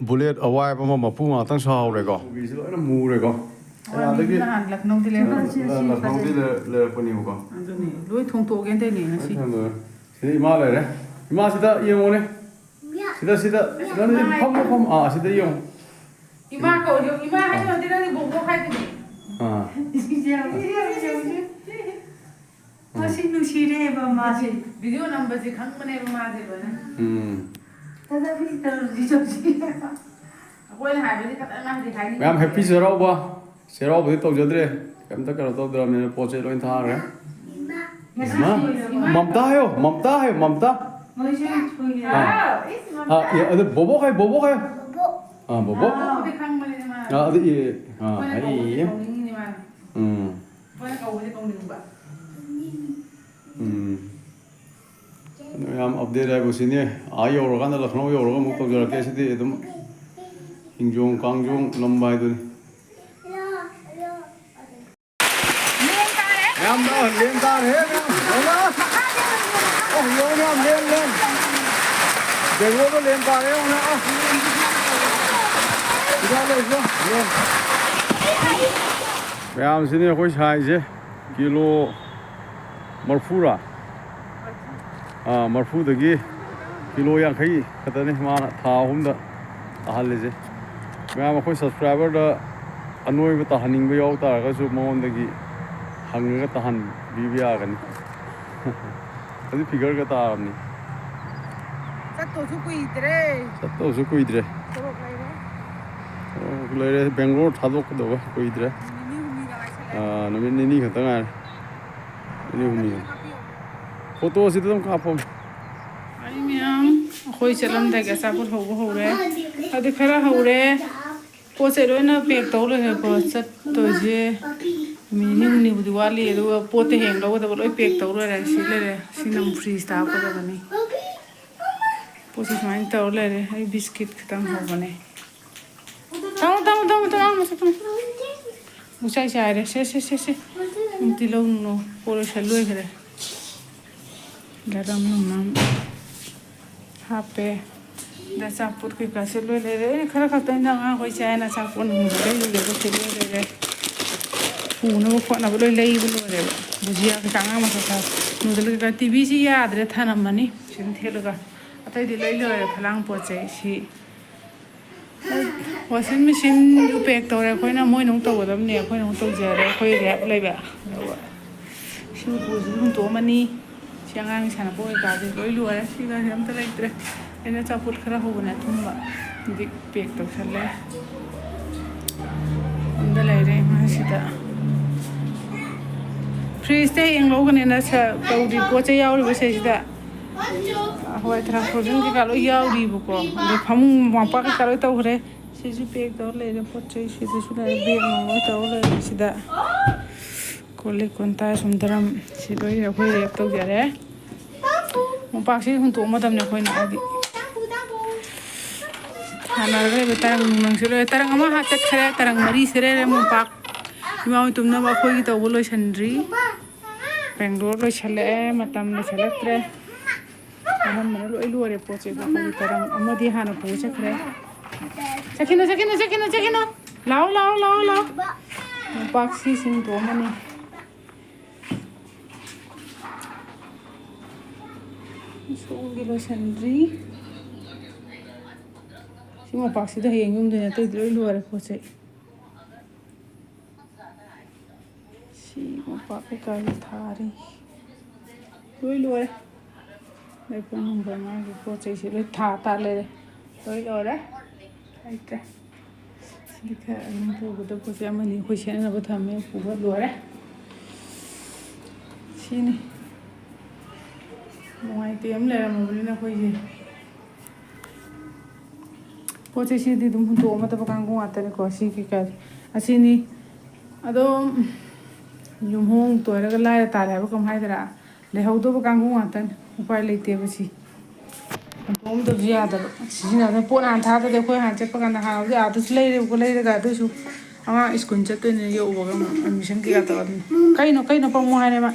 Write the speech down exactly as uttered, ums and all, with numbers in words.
Bullet ꯑꯋꯥꯏꯕ ꯑꯃ ꯃꯄꯨ ꯉꯥꯛꯇꯪ ꯁꯥꯍꯧꯔꯦꯀꯣ꯫ ꯀꯣꯕꯤꯁꯤ ꯂꯣꯏꯅ ꯃꯨꯔꯦꯀꯣ꯫ ꯑꯩ ꯑꯥꯗꯒꯤ ꯅꯍꯥꯟ ꯂꯈꯅꯧꯗꯤ ꯂꯩꯔꯛꯄ꯫ ꯂ-, ꯂꯈꯅꯧꯗꯤ ꯂꯩ-, ꯂꯩꯔꯛꯄꯅꯦꯕꯀꯣ꯫ ꯑꯗꯨꯅꯤ, ꯂꯣꯏ ꯊꯣꯡꯇꯣꯛꯑꯒꯦꯅ ꯇꯧꯔꯤꯅꯦ ꯉꯁꯤ꯫ ꯁꯤꯗ ꯏꯃꯥ ꯂꯩꯔꯦ꯫ ꯏꯃꯥ ꯁꯤꯗ ꯌꯦꯡꯉꯨꯅꯦ꯫ ꯁꯤꯗ, ꯁꯤꯗ꯫ ꯅꯪ ꯐꯝꯃꯣ, ꯐꯝꯃꯣ꯫ ꯑꯥ, ꯁꯤꯗ ꯌꯦꯡꯉꯣ꯫ ꯏꯃꯥ ꯀꯧꯔꯤꯗꯣ, ꯏꯃꯥ ꯍꯥꯏꯗꯣ ꯅꯠꯇꯦ, ꯅꯪꯗꯤ ꯕꯣꯕꯣꯛ ꯍꯥꯏꯗꯨꯗꯤ꯫ ꯑꯥ꯫ ꯃꯁꯤ ꯅꯨꯡꯁꯤꯔꯦꯕ ꯃꯥꯁꯦ꯫ ꯚꯤꯗꯤꯑꯣ ꯅꯝꯕꯁꯦ ꯈꯪꯕꯅꯦꯕ ꯃꯥꯁꯦ ꯂꯣꯏꯅ꯫ ꯎꯝ꯫ ꯇꯗꯥ ꯚꯤꯗꯤꯑꯣ ꯇꯧꯔꯗꯤ ꯇꯧꯁꯤ꯫ ꯑꯩꯈꯣꯏꯅ ꯍꯥꯏꯕꯗꯤ ꯈꯛꯇꯪ ꯃꯥꯗꯤ ꯍꯥꯏꯅꯤꯡꯗꯦ꯫ ꯃꯌꯥꯝ ꯍꯦꯄꯤ ꯆꯩꯔꯥꯎꯕ꯫ ꯆꯩꯔꯥꯎꯕꯗꯤ ꯇꯧꯖꯗ꯭ꯔꯦ꯫ ꯀꯩꯝꯇ ꯀꯩꯅꯣ ꯇꯧꯗ꯭ꯔꯕꯅꯤꯅ ꯄꯣꯠ ꯆꯩ ꯂꯣꯏ ꯊꯥꯈ꯭ꯔꯦ꯫ ꯉꯁꯤ ꯏꯃꯥ? ꯂꯣꯏꯔꯕ꯫ ꯃꯃꯇꯥ ꯍꯥꯏꯌꯣ, ꯃꯃꯇꯥ ꯍꯥꯏꯌꯣ, ꯃꯃꯇꯥ꯫ ꯃꯣꯏꯁꯦ ꯁꯣꯏꯒꯦꯔꯥ? ꯑꯥ꯫ ꯍꯥꯎ, ꯏꯁ, ꯃꯃꯇꯥ꯫ ꯑꯥ, ꯑꯦ, ꯑꯗꯨ ꯕꯣꯕꯣꯛ ꯍꯥꯏꯌꯣ, ꯕꯣꯕꯣꯛ ꯍꯥꯏꯌꯣ꯫ ꯑꯥ, ꯕꯣꯕꯣꯛ꯫ ꯕꯣꯕꯣꯛꯄꯨꯗꯤ ꯈꯪꯕꯅꯤꯅꯦ ꯃꯥ꯫ ꯑꯥ, ꯑꯗꯨ, ꯑꯦ, ꯑꯥ, ꯑꯩꯈꯣꯏꯅ ꯀꯧꯕꯗꯤ ꯍꯥꯏꯌꯦ꯫ ꯀꯧꯅꯤꯡꯉꯤꯅꯦ ꯃꯥꯅ꯫ ꯎꯝ꯫ ꯑꯩꯈꯣꯏꯅ ꯀꯧꯕꯗꯤ ꯀꯧꯅꯤꯡꯕ꯫ ꯎꯝ꯫ ꯌꯥꯝ update ꯍꯥꯏꯕꯨ ꯁꯤꯅꯦ꯫ ꯑꯥ ꯌꯧꯔꯀꯥꯟꯗ, ꯂꯈꯅꯧ ꯌꯧꯔꯒ ꯑꯃꯨꯛ ꯇꯧꯖꯔꯛꯀꯦ꯫ ꯁꯤꯗꯤ ꯑꯗꯨꯝ ꯍꯤꯡꯖꯣꯡ ꯀꯥꯡꯖꯣꯡ ꯅꯝꯕ ꯍꯥꯏꯗꯨꯅꯤ꯫ ꯃꯌꯥꯝ, ꯑ, ꯂꯦꯟ ꯇꯥꯔꯦ, ꯃꯌꯥꯝ꯫ ꯌꯧꯔꯦ꯫ ꯑꯣ, ꯌꯧꯔꯦ, ꯃꯌꯥꯝ, ꯂꯦꯟ, ꯂꯦꯟ꯫ ꯕꯦꯡꯒ꯭ꯂꯣꯔꯗ ꯂꯦꯟ ꯇꯥꯔꯦ, ꯌꯦꯡꯉꯨꯅꯦ꯫ ꯑ꯫ ꯁꯤꯗ ꯂꯩ, ꯁꯤꯗ꯫ ꯂꯦꯟ꯫ ꯃꯌꯥꯝꯁꯤꯅꯤ ꯑꯩꯈꯣꯏ ꯁꯥꯏꯁꯦ꯫ ꯀꯤꯂꯣ ꯃꯔꯐꯨꯔꯥ? ꯑꯥ, ꯃꯔꯐꯨꯗꯒꯤ ꯀꯤꯂꯣ ꯌꯥꯡꯈꯩ ꯈꯛꯇꯅꯤ ꯃꯥꯅ ꯊꯥ ꯑꯍꯨꯝꯗ ꯇꯥꯍꯜꯂꯤꯁꯦ꯫ ꯃꯌꯥꯝ, ꯑꯩꯈꯣꯏ subscriberꯗ ꯑꯅꯣꯏꯕ ꯇꯥꯍꯟꯅꯤꯡꯕ ꯌꯥꯎ ꯇꯥꯔꯒꯁꯨ ꯃꯉꯣꯟꯗꯒꯤ ꯍꯪꯉꯒ ꯇꯥꯍꯟꯕꯤꯕ ꯌꯥꯒꯅꯤ꯫ ꯍꯧꯖꯤꯛ figureꯒ ꯇꯥꯔꯕꯅꯤ꯫ ꯆꯠꯇꯧꯁꯨ ꯀꯨꯏꯗ꯭ꯔꯦ꯫ ꯆꯠꯇꯧꯁꯨ ꯀꯨꯏꯗ꯭ꯔꯦ꯫ ꯁꯣꯔꯣꯛ ꯂꯩꯔꯦ꯫ ꯁꯣꯔꯣꯛ ꯂꯩꯔꯦ꯫ ꯕꯦꯡꯒ꯭ꯂꯣꯔ ꯊꯥꯗꯣꯛꯀꯗꯧꯕ ꯀꯨꯏꯗ꯭ꯔꯦ꯫ ꯅꯨꯃꯤꯠ ꯅꯤꯅꯤ ꯍꯨꯝꯅꯤꯗ ꯉꯥꯏꯁꯜꯂꯦ꯫ ꯑꯥ, ꯅꯨꯃꯤꯠ ꯅꯤꯅꯤ ꯈꯛꯇ ꯉꯥꯏꯔꯦ꯫ ꯅꯤꯅꯤ ꯍꯨꯝꯅꯤ꯫ ꯐꯣꯇꯣꯁꯤꯗ ꯑꯗꯨꯝ ꯀꯥꯞꯄꯣ꯫ ꯑꯩ ꯃꯌꯥꯝ, ꯑꯩꯈꯣꯏ ꯆꯠꯂꯝꯗꯥꯏꯒꯤ ꯑꯆꯥꯄꯣꯠ ꯍꯧꯕ ꯍꯧꯔꯦ꯫ ꯑꯗꯨ ꯈꯔ ꯍꯧꯔꯦ꯫ ꯄꯣꯠ ꯆꯩ ꯂꯣꯏꯅ pack ꯇꯧ ꯂꯣꯏꯔꯦꯀꯣ꯫ ꯆꯠꯇꯣꯏꯁꯦ ꯅꯨꯃꯤꯠ ꯅꯤꯅꯤ ꯍꯨꯝꯅꯤꯕꯨꯗꯤ ꯋꯥꯠꯂꯤ, ꯑꯗꯨꯒ ꯄꯣꯠꯇꯤ ꯍꯌꯦꯡ ꯂꯧꯒꯗꯕ ꯂꯣꯏ pack ꯇꯧ ꯂꯣꯏꯔꯦ꯫ ꯁꯤ ꯂꯩꯔꯦ, ꯁꯤꯅ ꯑꯃꯨꯛ fridgeꯇ ꯍꯥꯞꯀꯗꯕꯅꯤ꯫ ꯄꯣꯠꯁꯤ ꯁꯨꯃꯥꯏꯅ ꯇꯧꯔ ꯂꯩꯔꯦ꯫ ꯑꯩ biscuit ꯈꯤꯇꯪ ꯍꯧꯕꯅꯦ꯫ ꯇꯥꯃꯣ, ꯇꯥꯃꯣ, ꯇꯥꯃꯣ, ꯇꯥꯃꯣ, ꯃꯁꯛ ꯇꯥꯃꯣ꯫ ꯃꯨꯛꯆꯥꯏ ꯆꯥꯏꯔꯦ꯫ ꯁꯦ, ꯁꯦ, ꯁꯦ, ꯁꯦ꯫ ꯑꯝꯇꯤ ꯂꯧꯅꯨ꯫ ꯄꯣꯠ ꯂꯣꯏꯁꯜ ꯂꯣꯏꯈ꯭ꯔꯦ꯫ ꯗꯔꯝ ꯅꯨꯡꯅꯝ ꯍꯥꯞꯄꯦ꯫ ꯑꯗ ꯑꯆꯥꯄꯣꯠ ꯀꯩꯀꯥꯁꯦ ꯂꯣꯏ ꯂꯩꯔꯦ꯫ ꯑꯩꯅ ꯈꯔ ꯈꯛꯇ ꯑꯩꯅ ꯑꯉꯥꯡꯈꯣꯏ ꯆꯥ ꯍꯥꯏꯅ ꯑꯆꯥꯄꯣꯠ ꯅꯨꯡ ꯂꯩꯔꯨꯔꯦꯕ, ꯁꯤ ꯂꯣꯏ ꯂꯩꯔꯦ꯫ ꯄꯨꯅꯕ ꯈꯣꯠꯅꯕ ꯂꯣꯏ ꯂꯩꯕ ꯂꯣꯏꯔꯦꯕ꯫ ꯕꯨꯖꯤꯌꯥ ꯀꯩꯀꯥ ꯑꯉꯥꯡ ꯃꯆꯥ ꯆꯥ ꯅꯨꯗꯜ ꯀꯩꯀꯥ꯫ ꯇꯤ ꯚꯤꯁꯤ ꯌꯥꯗ꯭ꯔꯦ, ꯊꯅꯝꯃꯅꯤ ꯁꯤꯗ ꯊꯦꯠꯂꯒ꯫ ꯑꯇꯩꯗꯤ ꯂꯣꯏ ꯂꯣꯏꯔꯦ, ꯐꯂꯥꯡ ꯄꯣꯠ ꯆꯩ꯫ ꯁꯤ ꯋꯥꯁꯤꯡ ꯃꯦꯆꯤꯟꯁꯨ ꯄꯦꯛ ꯇꯧꯔꯦ ꯑꯩꯈꯣꯏꯅ, ꯃꯣꯏꯅ ꯑꯃꯨꯛ ꯇꯧꯒꯗꯕꯅꯦ, ꯑꯩꯈꯣꯏꯅ ꯑꯃꯨꯛ ꯇꯧꯖꯔꯦ꯫ ꯑꯩꯈꯣꯏ ꯔꯦꯞ ꯂꯩꯕ, ꯑꯗꯨꯒ ꯁꯤ ꯎꯄꯨꯁꯤꯁꯨ ꯍꯨꯟꯇꯣꯛꯑꯝꯃꯅꯤ꯫ ꯁꯤ ꯑꯉꯥꯡꯒꯤ ꯁꯥꯟꯅꯄꯣꯠ ꯀꯩꯀꯥꯁꯦ ꯂꯣꯏ ꯂꯣꯏꯔꯦ꯫ ꯁꯤꯒꯁꯦ ꯑꯝꯇ ꯂꯩꯇ꯭ꯔꯦ꯫ ꯑꯩꯅ ꯑꯆꯥꯄꯣꯠ ꯈꯔ ꯍꯧꯕꯅꯦ, ꯑꯊꯨꯝꯕ꯫ ꯍꯧꯖꯤꯛ ꯄꯦꯛ ꯇꯧꯁꯜꯂꯦ꯫ ꯑꯝꯇ ꯂꯩꯔꯦ ꯃꯥꯁꯤꯗ꯫ ꯐ꯭ꯔꯤꯖꯇ ꯍꯌꯦꯡ ꯂꯧꯒꯅꯦꯅ ꯁ-, ꯇꯧꯔꯤ ꯄꯣꯠ ꯆꯩ ꯌꯥꯎꯔꯤꯕ ꯁꯤꯗꯩꯁꯤꯗ꯫ ꯍꯋꯥꯏ ꯊꯔꯥꯛ frozen ꯀꯩꯀꯥ ꯂꯣꯏ ꯌꯥꯎꯔꯤꯕꯀꯣ꯫ ꯑꯗꯩ ꯐꯃꯨꯡ ꯃꯣꯝꯄꯥꯛ ꯀꯩꯀꯥ ꯂꯣꯏ ꯇꯧꯈ꯭ꯔꯦ꯫ ꯁꯤꯁꯨ ꯄꯦꯛ ꯇꯧꯔ ꯂꯩꯔꯦ ꯄꯣꯠ ꯆꯩ꯫ ꯁꯤꯗꯁꯨ ꯂꯩꯔꯦ, ꯕꯦꯒ ꯅꯨꯡ ꯂꯣꯏ ꯇꯧꯔ ꯂꯩꯔꯦ ꯁꯤꯗ꯫ ꯀꯣꯜ ꯂꯤꯛ ꯀꯣꯟ ꯇꯥꯏ ꯁꯨꯝ ꯗꯔꯝ꯫ ꯁꯤ ꯂꯣꯏ ꯑꯩꯈꯣꯏ ꯔꯦꯞ ꯇꯧꯖꯔꯦ꯫ ꯃꯣꯝꯄꯥꯛꯁꯤ ꯍꯨꯟꯇꯣꯛꯑꯝꯃꯗꯕꯅꯦ ꯑꯩꯈꯣꯏꯅ, ꯍꯥꯏꯗꯤ ꯊꯥꯅꯔꯒ ꯂꯩꯕ ꯇꯔꯪ ꯅꯨꯡꯁꯨ ꯂꯣꯏꯔꯦ꯫ ꯇꯔꯪ ꯑꯃ ꯍꯥ ꯆꯠꯈ꯭ꯔꯦ, ꯇꯔꯪ ꯃꯔꯤ ꯁꯤꯗ ꯂꯩꯔꯦ ꯃꯣꯝꯄꯥꯛ꯫ ꯏꯃꯥ ꯍꯣꯏ ꯇꯨꯝꯅꯕ ꯑꯩꯈꯣꯏꯒꯤ ꯇꯧꯕ ꯂꯣꯏꯁꯤꯟꯗ꯭ꯔꯤ꯫ ꯕꯦꯡꯒ꯭ꯂꯣꯔ ꯂꯣꯏꯁꯤꯜꯂꯛꯑꯦ, ꯃꯇꯝ ꯂꯣꯏꯁꯤꯜꯂꯛꯇ꯭ꯔꯦ꯫ ꯑꯅꯝꯕꯅ ꯂꯣꯏ ꯂꯣꯏꯔꯦ ꯄꯣꯠ ꯆꯩ꯫ ꯑꯩꯈꯣꯏꯒꯤ ꯇꯔꯪ ꯑꯃꯗꯤ ꯍꯥꯟꯅ ꯄꯨꯔ ꯆꯠꯈ꯭ꯔꯦ꯫ ꯆꯠꯈꯤꯅꯨ, ꯆꯠꯈꯤꯅꯨ, ꯆꯠꯈꯤꯅꯨ, ꯆꯠꯈꯤꯅꯨ꯫ ꯂꯥꯛꯑꯣ, ꯂꯥꯛꯑꯣ, ꯂꯥꯛꯑꯣ, ꯂꯥꯛꯑꯣ꯫ ꯃꯣꯝꯄꯥꯛꯁꯤ ꯁꯤꯡꯗꯣꯛꯑꯝꯃꯅꯤ꯫ ꯁꯣꯝꯒꯤ ꯂꯣꯏꯁꯤꯟꯗ꯭ꯔꯤ꯫ ꯁꯤ ꯃꯣꯝꯄꯥꯛꯁꯤꯗ ꯍꯌꯦꯡ ꯌꯨꯝꯗꯣꯏꯅꯦ, ꯑꯇꯩꯗꯤ ꯂꯣꯏ ꯂꯣꯏꯔꯦ ꯄꯣꯠ ꯆꯩ꯫ ꯁꯤ ꯃꯣꯝꯄꯥꯛ ꯀꯩꯀꯥꯁꯨ ꯊꯥꯔꯤ꯫ ꯂꯣꯏ ꯂꯣꯏꯔꯦ꯫ ꯂꯩꯐꯝ ꯅꯨꯡꯐꯝ ꯃꯥꯒꯤ ꯄꯣꯠ ꯆꯩꯁꯦ ꯂꯣꯏ ꯊꯥ ꯇꯥ ꯂꯩꯔꯦ꯫ ꯂꯣꯏ ꯂꯣꯏꯔꯦ꯫ ꯂꯩꯇ꯭ꯔꯦ꯫ ꯁꯤꯗꯤ ꯈꯔ ꯑꯗꯨꯝ ꯄꯨꯒꯗꯕ ꯄꯣꯠ ꯆꯩ ꯑꯃꯅꯤ ꯑꯩꯈꯣꯏ ꯁꯦꯠꯅꯅꯕ ꯊꯝꯃꯦ, ꯄꯨꯕ ꯂꯣꯏꯔꯦ꯫ ꯁꯤꯅꯤ꯫ ꯅꯨꯡꯉꯥꯏꯇꯦ ꯑꯃ ꯂꯩꯔꯝꯃꯕꯅꯤꯅ ꯑꯩꯈꯣꯏꯁꯦ꯫ ꯄꯣꯠ ꯆꯩꯁꯤꯗꯤ ꯑꯗꯨꯝ ꯍꯨꯟꯗꯣꯛꯑꯝꯃꯗꯕ ꯀꯥꯡꯕꯨ ꯉꯥꯛꯇꯅꯤꯀꯣ꯫ ꯁꯤ ꯀꯩꯀꯥ ꯑꯁꯤꯅꯤ꯫ ꯑꯗꯣ ꯌꯨꯝꯍꯣꯡ ꯇꯣꯏꯔꯒ ꯂꯥꯏꯔ ꯇꯥꯔꯦ ꯍꯥꯏꯕ ꯀꯩꯅꯣꯝ ꯍꯥꯏꯗ꯭ꯔꯥ? ꯂꯩꯍꯧꯗꯕ ꯀꯥꯡꯕꯨ ꯉꯥꯛꯇꯅꯤ꯫ ꯎꯄꯥꯏ ꯂꯩꯇꯦꯕ ꯁꯤ꯫ ꯍꯨꯟꯗꯣꯛꯑꯝꯗꯕꯁꯨ ꯌꯥꯗꯕ꯫ ꯁꯤꯖꯤꯟꯅꯕꯗ ꯄꯣꯠ ꯍꯥꯟꯅ ꯊꯥꯗꯗꯤ ꯑꯩꯈꯣꯏ ꯍꯥꯟꯅ ꯆꯠꯄ ꯀꯥꯟꯗ ꯍꯥꯟꯅꯕꯨꯗꯤ ꯑꯥꯗꯁꯨ ꯂꯩꯔꯦꯕꯀꯣ, ꯂꯩꯔꯒ ꯑꯗꯨꯏꯁꯨ ꯑꯉꯥꯡ ꯁ꯭ꯀꯨꯜ ꯆꯠꯇꯣꯏꯅꯤꯅ ꯌꯧꯕꯒ ꯑꯃꯨꯛ ꯑꯦꯗꯃꯤꯁꯟ ꯀꯩꯀꯥ ꯇꯧꯔꯅꯤ꯫ ꯀꯩꯅꯣ, ꯀꯩꯅꯣ ꯄꯝꯃꯣ ꯍꯥꯏꯔꯦ ꯃꯥ꯫